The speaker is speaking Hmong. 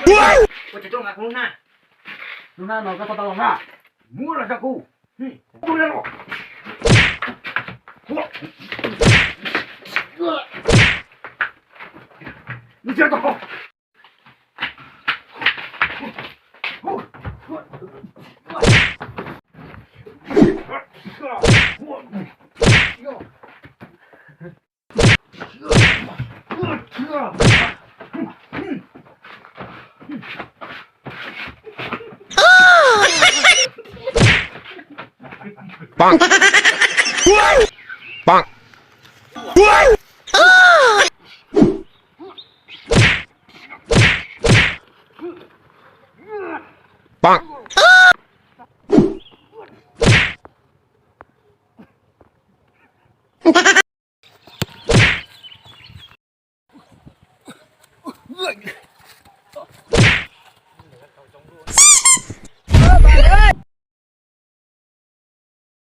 Ua cas coj los kuv lub hnab? Lub hnab no koj tau tau los na. Muab los rau kuv. Kuv los. Nws tsis tau. Pam. Pam. Pam.